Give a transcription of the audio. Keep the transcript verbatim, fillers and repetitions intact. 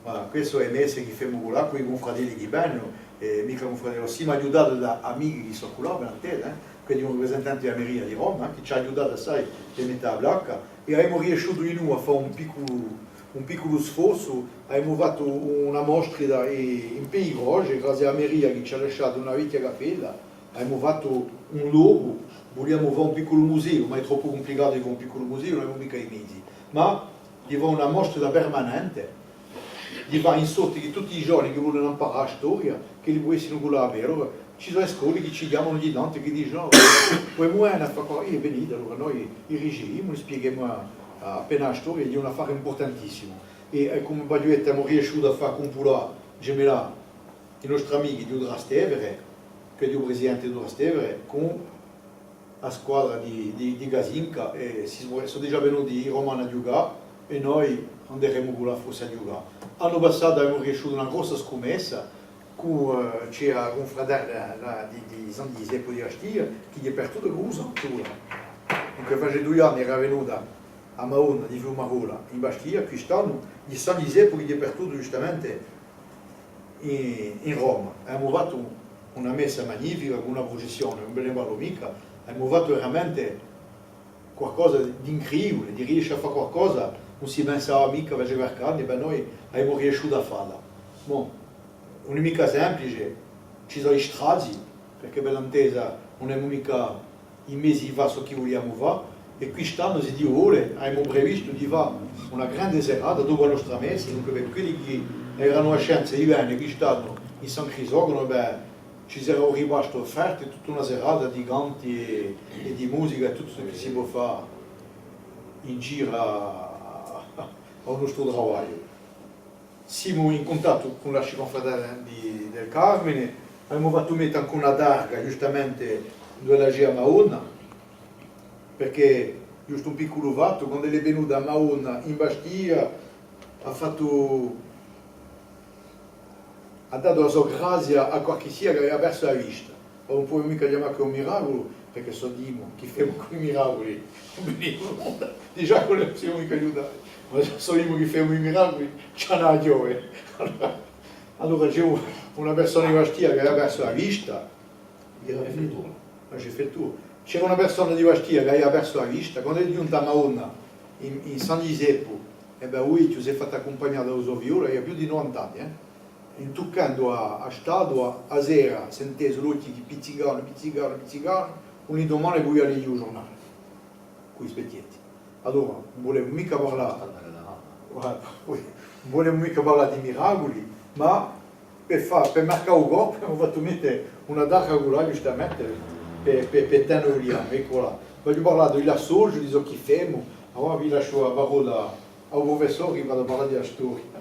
Ma queste sò e messe chì femu culà cù i cunfratelli chì venenu, è micca cunfratelli, simu aiutati da amichi chì sò culà, ben intesi, eh, quindi un riprisentante di a meria di Roma, eh, chì ci hà aiutatu assai per mette a placca, è avemu riesciutu dinù à fà un picculu, un picculu sforzu, avemu fattu una mostrita in, in Pè di Croce, grazie à a meria chì ci hà lasciatu una vechja cappella, avemu fattu un locu, vuliamu fà un picculu museu, ma hè troppu cumplicatu di fà un picculu museu, ùn avemu micca i mezi. Ma di fà una mostrita permanente, di fà in sorta chì tutti i ghjovani chì volenu amparà a storia, ch'elli pudessinu culà à vede. Ci sò e scole chì ci chjamanu ogni tantu, chì dicenu: "Oh, pudemu vene à fà qualcosa?" È venite, allora noi i ricevimu, li spieghemu a, a, appena a storia, hè un affare impurtantissimu. È, è cum'è v'aghju dettu, emu riesciutu à fà cumpulà, gemellà, i nostri amichi di u Trastevere, chì hè u presidente di u Trastevere, cù a squadra di, di, di Casinca, è si, sò digià venuti i Romani à ghjucà, è noi anderemu culà forse à ghjucà. L'annu passatu avemu riesciutu una grossa scumessa cù, eh, ci hè a cunfraterna, eh, di, di San Ghjiseppu di Bastia, chì hè partuta cù u santu, eh. Dunque, face dui anni era venuta a Madonna di Fiumarola in Bastia, quist'annu hè San Ghjiseppu chì hè partutu ghjustamente in, in Roma. Avemu fattu una messa magnifica, cù una prucessione, ùn ve ne parlu micca, avemu fattu veramente qualcosa d'incridibile, di riesce à fà qualcosa, ùn si pensava micca, face qualchì annu, è bè, noi avemu riesciutu à falla. Bon, ùn hè micca simplice, ci sò i strazi, perchè, bella intesa, ùn avemu micca i mezi di fà ciò chì vuliamu fà, è quist'annu, s'è Diu vole, avemu previstu di fà una grande serata dopu a nostra messa, dunque per quelli chì eranu à scienza di vene quist'annu in San Crisogono, bè, ci sarà un ripastu offertu è tutta una serata di canti è, è di musica è tuttu ciò chì si pò fà in giru à, à u nostru travagliu. Simu in cuntattu cù l'Arciconfraterna di, del Carmine, avemu fattu mette ancu una targa, ghjustamente, induve ci hè a Madonna, perchè, ghjustu un picculu fattu, quand'ella hè venuta a Madonna in Bastia, hà fattu, hà datu a so grazia à qualchissia chì avia persu a vista. Ùn pudemu micca chjamà chì un miraculu, perchè s'è dimu chì femu cù i miraculi, ùn vene nunda, digià ùn li pudemu micca aiutà. Ma s'è dimu chì femu i miraculi, ci hà da ghjove. Allora, allora ci hè una persona di Bastia chì avia persu a vista. Era Fettura. Ma ci hè Fettura. C'era una persona di Bastia chì avia persu a vista. Quand'ella hè ghjunta a Madonna in, in San Ghjiseppu, è bè, u vechju s'hè fattu accumpagnà da u so figliolu, avia più di novanta anni, eh. In tuccandu a, a statua, a sera, s'hè intesu l'ochji chì pizzicavanu, pizzicavanu, pizzicavanu, u lindumane pudia leghje u ghjurnale cù i spechjetti. Allora, ùn vulemu micca parlà, ùn vulemu micca parlà di miraculi, ma per fà, per marcà u colpu, avemu fattu mette una targa culà, ghjustamente, per, per, per tene u liame, eccu là. V'aghju parlatu di l'associu, di ciò chì femu, allora vi lasciu a parolla à u prufessore chì v'hà da parlà di a storia.